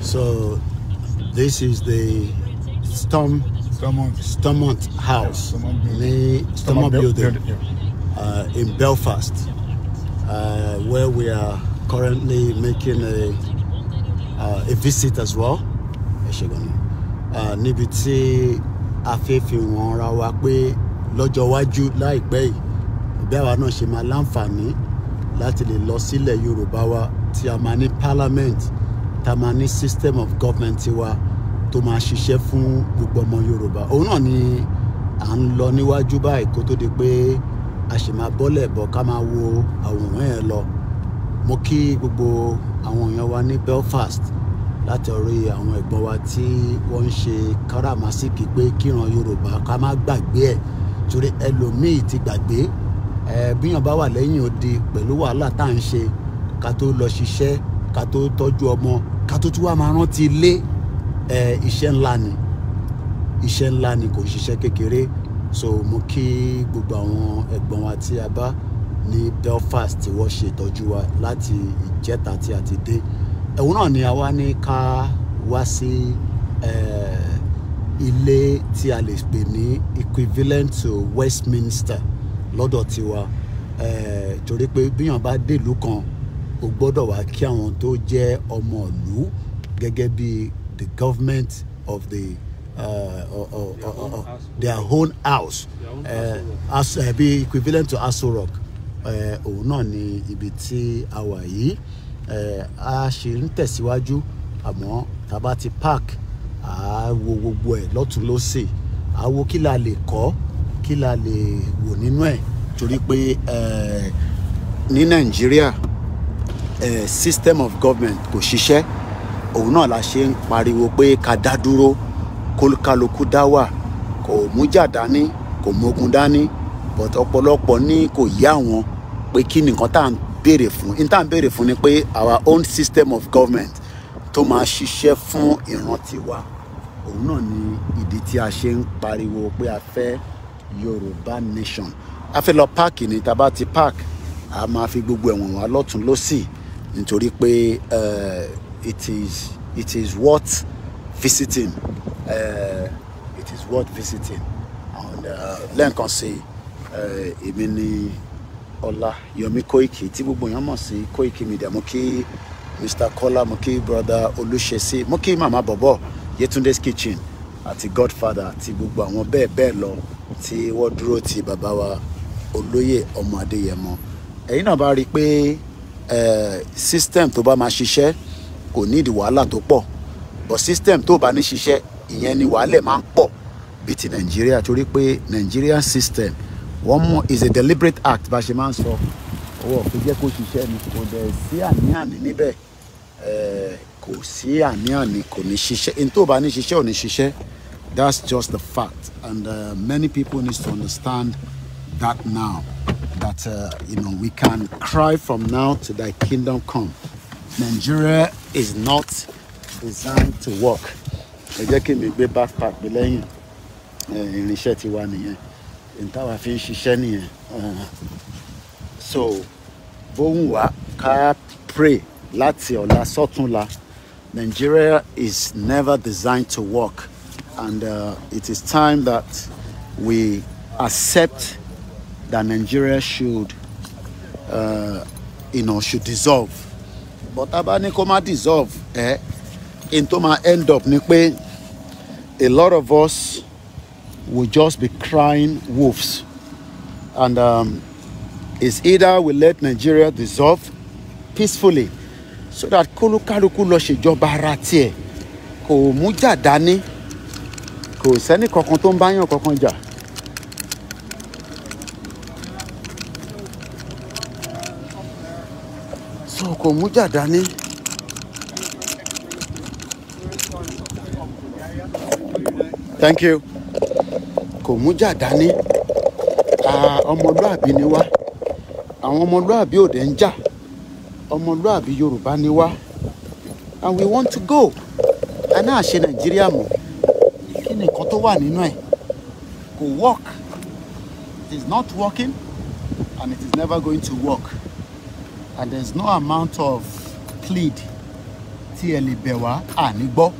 So this is the Stormont House, the Stormont Building in Belfast, where we are currently making a visit as well. Ẹ ṣé gan ni. Níbi tí a fẹ́ fi wọ́n ra wa pé lọ́jọ́ iwájú láìpẹ́ yìí, bí àwa náà ṣe máa láǹfààní láti lè lọ sílẹ̀ Yorùbá wa, tí a máa ní parliament, tá a máa ní system of government tiwa tó máa ṣiṣẹ́ fún gbogbo ọmọ Yorùbá. Òun náà ni à ń lọ níwájú báyìí kó tó di pé a sì máa bọ́lẹ̀ bọ̀ ká máa wo àwòrán yẹn lọ. Mo kí gbogbo àwọn èèyàn wa ní Belfast, láti orí àwọn ẹ̀gbọ́n wa tí wọ́n ń ṣe káràmásìkì pé kíran Yorùbá ká má gbàgbé ẹ̀, torí ẹlòmíì ti gbàgbé ẹ. Bíyàn bá wà lẹ́yìn odi pẹ̀lú wàhálà tá à ń ṣe, ká tó lọ ṣiṣẹ́, ká tó tọ́jú ọmọ, ká tó tún wá máa rántí ilé ẹ, iṣẹ́ ńlá ni, iṣẹ́ ńlá ni, kò ṣiṣẹ́ kékeré. So mo kí gbogbo àwọn ẹ̀gbọ́n wa tí a bá ní Belfast tí wọ́n ṣe ìtọ́jú wa láti ìjẹta tí a ti dé. Ẹ̀hún náà ni a wá ní ká wá sí ilé tí a lè pè ní equivalent to Westminster lọ́dọ̀ tiwa, torí pé bíyàn bá dèlú kan, o gbọ́dọ̀ wá kí àwọn tó jẹ́ ọmọ ìlú gẹ́gẹ́ bí the government of the their own house, as be equivalent to Aso Rock. Òun náà ni ibi tí a wà yìí. A ṣì ń tẹ̀síwájú, àmọ́ tá a bá ti park, à á wo gbogbo ẹ̀ lọ́tún lọ́sì, à á wo kí la lè kọ́, kí la lè wò nínú ẹ̀, torí pé ní Nàìjíríà, system of government kò ṣiṣẹ́. Òun náà la ṣe ń pariwo pé ká dá dúró, kólúkálukú dá wà, kò mújà dání, kò mógun dání. But ọ̀pọ̀lọpọ̀ ní kò yá àwọn pé kí ni nǹkan tá à ń béèrè fún. Ní tá à ń béèrè fún ni pé our own system of government tó máa ṣiṣẹ́ fún ìran tiwa. Òun náà ni ìdí tí a ṣe ń pariwo pé a fẹ́ Yorùbá nation. A fẹ́ lọ park ní, tá a bá ti park, a máa fi gbogbo ẹ̀wọ̀n wa lọ́tún lọ́sì, nítorí pé it is worth visiting, it is worth visiting. And lẹ́ẹ̀kan sí, èmi ni Ọlá Yomi Koiki tí gbogbo èèyàn mọ̀ sí Koiki Media. Mo kí Mr. Kola, mo kí brother Olúṣesí, mo kí màmá bọ̀bọ̀ Yetunde's Kitchen àti Godfather àti gbogbo àwọn bẹ́ẹ̀ bẹ́ẹ̀ lọ tí wọ́n dúró ti bàbá wa olóyè ọmọ Adéyẹmọ. Ẹ̀yin náà bá rí i pé system tó bá máa ṣiṣẹ́ kò ní ìdí wàhálà tó pọ̀, but system tó bá ní ṣiṣẹ́, ìyẹn ni wàhálà máa ń pọ̀ bíi ti Nàìjíríà, torí pé Nigerian system wọ́n mú is a deliberate act. Bá a ṣe máa ń sọ, owó òfin jẹ́ kó ṣiṣẹ́ ni, kò dẹ̀ sí àní-àní níbẹ̀. Kò sí àní-àní, kò ní ṣiṣẹ́. N tó bá ní ṣiṣẹ́, ò ní ṣiṣẹ́. That's just the fact, and many people need to understand that now, that we can cry from now to thy kingdom come, Nigeria is not designed to work. Ẹ jẹ́ kí mi gbé backpack mi lẹ́yìn. Irinṣẹ́ tiwa nìyẹn, ìtawà fi ń ṣiṣẹ́ nìyẹn. So bóun wá ká pray láti ọ̀la sọ́túnla, Nigeria is never designed to work, and it is time that we accept that Nigeria should you know should dissolve. But tá a bá ní kó má dissolve ẹ, in tó máa end up ni pé a lot of us will just be crying wolves, and it's either we let Nigeria dissolve peacefully so that kólúkálukú lọ ṣèjọba ara tiẹ̀, kò mú jà dání, kò sẹ́ni kankan tó ń báyàn kankan jà. So kò mú jà dání. Thank you. Kò mú jà dání. Ah, ọmọlúàbí ni wá, àwọn ọmọlúàbí ò dẹ̀ ń jà. Ọmọlúàbí Yorùbá ni wá, and we want to go. A náà ṣe Nàìjíríà mọ̀. Kí ni nǹkan tó wà nínú ẹ̀? Kò work. It is not working and it is never going to work. And there's no amount of plead tí ẹ lè bẹ̀ wá àní gbọ́.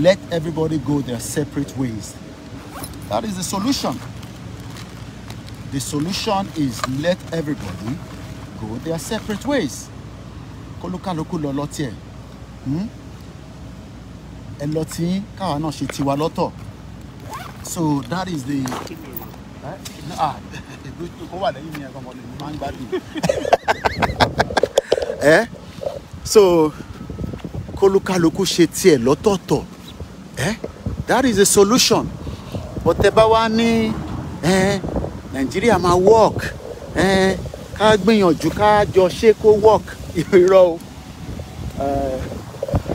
Let everybody go their separate ways. That is the solution. The solution is let everybody go their separate ways. Kólúkálukú lọ lọ́tì ẹ̀. Ẹ lọ tí káwa náà ṣe tiwa lọ́tọ̀. So that is the. Ah, kó wà lẹ́yìn mi ẹ̀ gangan lèmi máa ń gbádùn. Eh? So kólúkálukú ṣe tiẹ̀ lọ́tọ̀ọ̀tọ̀. Eh? That is the solution. But tẹ́ bá wá ní Nàìjíríà máa work, ká gbìyànjú ká jọ ṣe kó work, irọ́ o.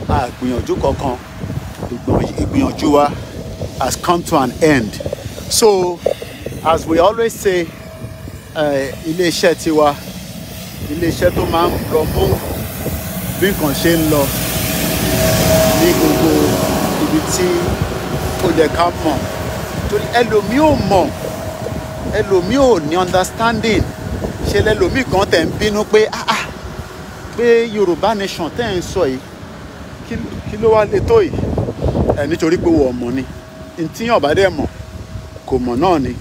A gbìyànjú kankan, ìgbìyànjú wa has come to an end. So as we always say, ilé-iṣẹ́ tiwa, ilé-iṣẹ́ tó máa ń lọ mú bí nǹkan ṣe ń lọ ní gbogbo ibi tí ó yẹ ká mọ̀. Torí ẹlòmíì ò mọ̀, ẹlòmíì ò ní understanding. Ṣe lẹlòmíì kan tẹ̀ ń bínú pé ah ah, pé Yorùbá nation tẹ̀ ń sọ yìí, kí ló wá lè tó yìí? Ẹ nítorí pé wọ́n mọ̀ ni. Ntíyàn bá dẹ̀ mọ̀, kò mọ̀ náà ni.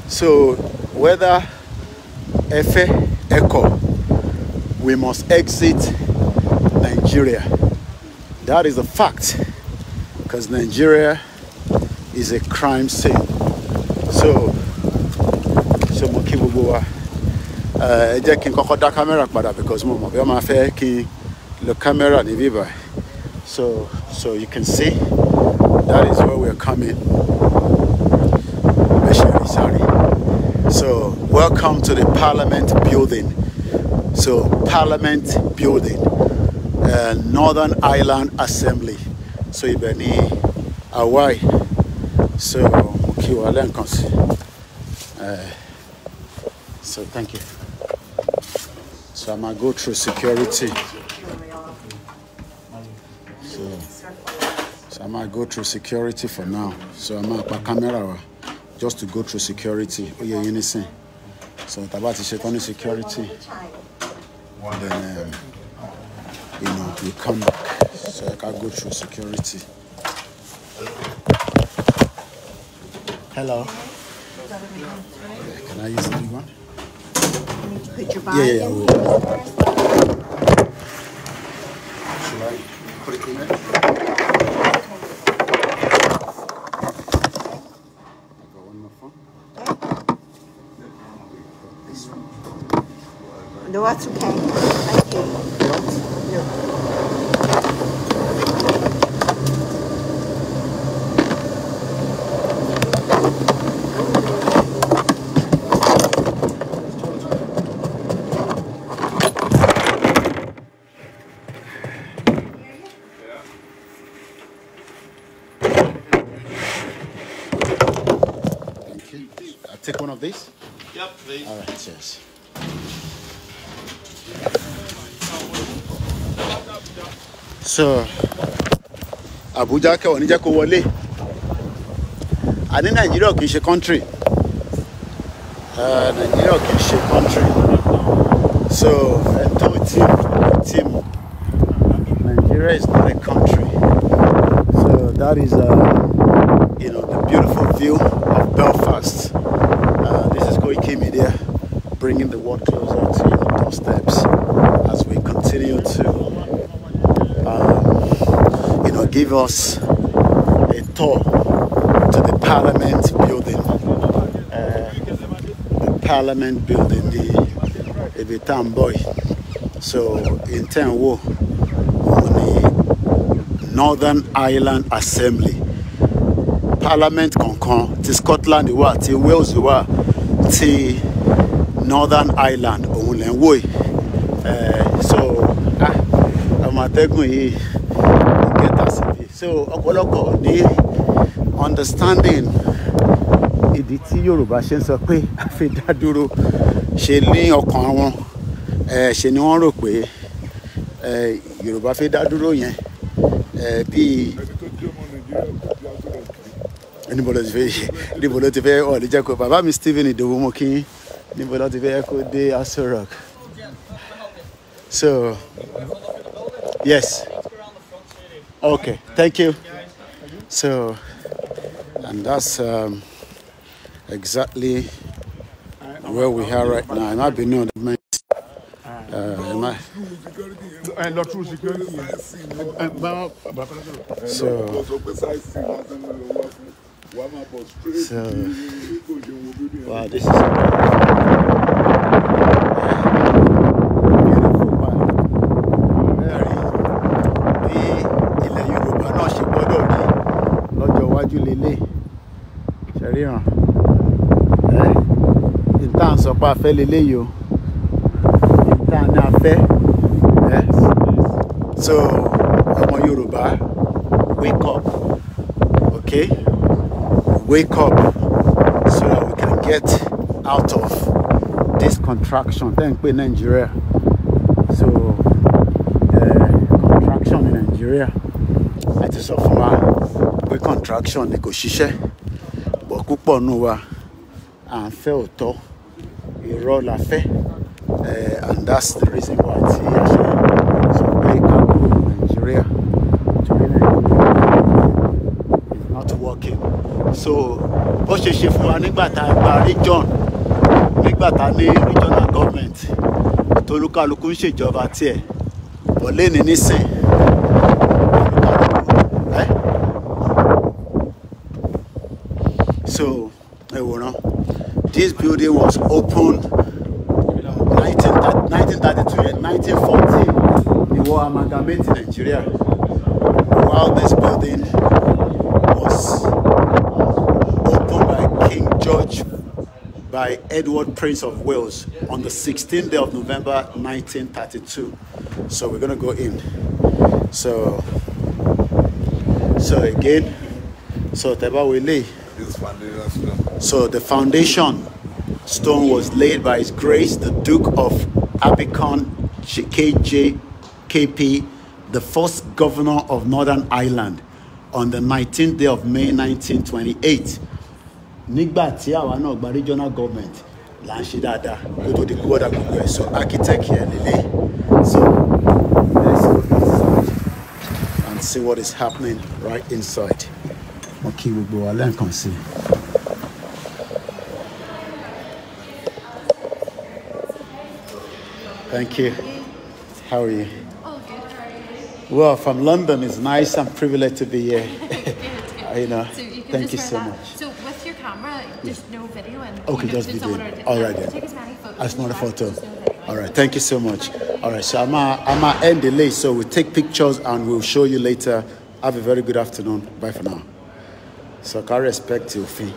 So whether ẹ fẹ́ ẹ kọ̀, we must exit Nigeria. That is a fact, because Nigeria is a crime scene. So mo kí gbogbo wa. Ẹ jẹ́ kí n kọ́kọ́ dá kámẹ́rà padà because mo mọ̀ bí wọ́n máa fẹ́ kí n lo kámẹ́rà ní bíbá. So you can see that is where we are coming. Sorry. So welcome to the Parliament building. So Parliament building, Northern Ireland Assembly. So ibẹ̀ ní Hawaii. So mo kí wa lẹ́ẹ̀kan sí. So thank you. So I'm gonna go through security. So I'm gonna go through security for now. So I'm gonna pa camera wa just to go through security. Oh yeah, you listen. So tá bá ti ṣetán ní security, then you know, you come back. So I can go through security. Hello. Yeah, can I use the big one? You need to put your bag Yeah, I in will. here first. Should I put it in there? I got one more phone. This one. No, that's okay. Thank you. No. Thank you. I'll take one of these. Yep, please. All right, cheers. So, Abuja kẹwàá ní jẹ́ kó wọlé. Àní Nàìjíríà kì í ṣe country. Nàìjíríà kì í ṣe country. So, ẹni tó tí mọ̀, Nigeria is not a country. So that is, you know, the beautiful view of Belfast. This is Koiki Media, bringing the world closer to your doorsteps as we continue to, you know, give us a tour to the Parliament building. The Parliament building, the ibi tá à ń bọ̀ yìí. So, in ten wo, òun ni Northern Ireland Assembly. Parliament kankan ti Scotland wà, ti Wales wà, ti Northern Ireland òun lẹ́ ń wò yìí. So ọmọ atẹ́gùn yìí kẹta síbi. So ọ̀pọ̀lọpọ̀ ní understanding ìdí tí Yorùbá ṣe ń sọ pé a fi dá dúró ṣe ní ọkàn wọn, ṣe ni wọ́n rò pé Yorùbá fi dá dúró yẹn bíi níbo ló ti fẹ́, níbo ló ti fẹ́ ọ̀ ní jẹ́ kó bàbá mi Stephen Ìdòwú mo kí yín, níbo ló ti fẹ́ kó dé Aso Rock. So, yes. Okay, thank you. So, and that's exactly where we are right now. It might be known. So, wow, this is beautiful one. Very. Bí ilẹ̀ Yorùbá náà ṣe gbọ́dọ̀ rí lọ́jọ́ iwájú lélẹ̀. Ṣé ríran? Ìta ń sọ pé a fẹ́ leléyìí o. Ìta ní a fẹ́. So, ọmọ Yorùbá, wake up. Okay? Wake up so that we can get out of this contraction. Then pé Nigeria. So, contraction in Nigeria. Ẹ ti sọ fún wa pé contraction ni kò ṣiṣẹ́. Bọ̀ púpọ̀ nù wa, à ń fẹ́ òótọ́, irọ́ la fẹ́. And that's the reason why tí a ṣe sọ pé ká kúrò ní Nigeria. Torí Nigeria is not working. So, bó ṣe ṣe fún wa nígbà tá a gba region, nígbà tá a ní regional government, tolúkálukú ń ṣèjọba tiẹ̀. Bọ̀ léni nísìn, olúkálukú ẹ́. So, ẹ wòran, this building was opened 1932 and 1914 ni wọ́n amalgamate Nigeria. While this building was opened by King George, by Edward, Prince of Wales, on the 16th day of November 1932. So we're gonna go in. So again, so tẹ́ bá wo eléyìí. This foundation. So the foundation stone was laid by His Grace, the Duke of Abercorn, KJKP, the first governor of Northern Ireland, on the 19th day of May 1928. Nígbà tí àwa náà gba regional government là ń ṣe dáadáa kó tó di kúwọ́dà gbogbo ẹ̀. So architect yẹn lélẹ̀. So let's go inside and see what is happening right inside. Mo kí gbogbo wa lẹ́ẹ̀kan sí i. Thank you. How are you? All good, how are you? Well, from London, it's nice and privileged to be here. Good. You know, So you can thank just you wear so that. much. So with your camera, just no video and Okay, you know, just did video. someone already- All right then. Take as many photos. As as you many like, photos. just no video. All right, thank you so much. All right, so I'm a end the late, so we'll take pictures and we'll show you later. Have a very good afternoon. Bye for now. So I respect your fee.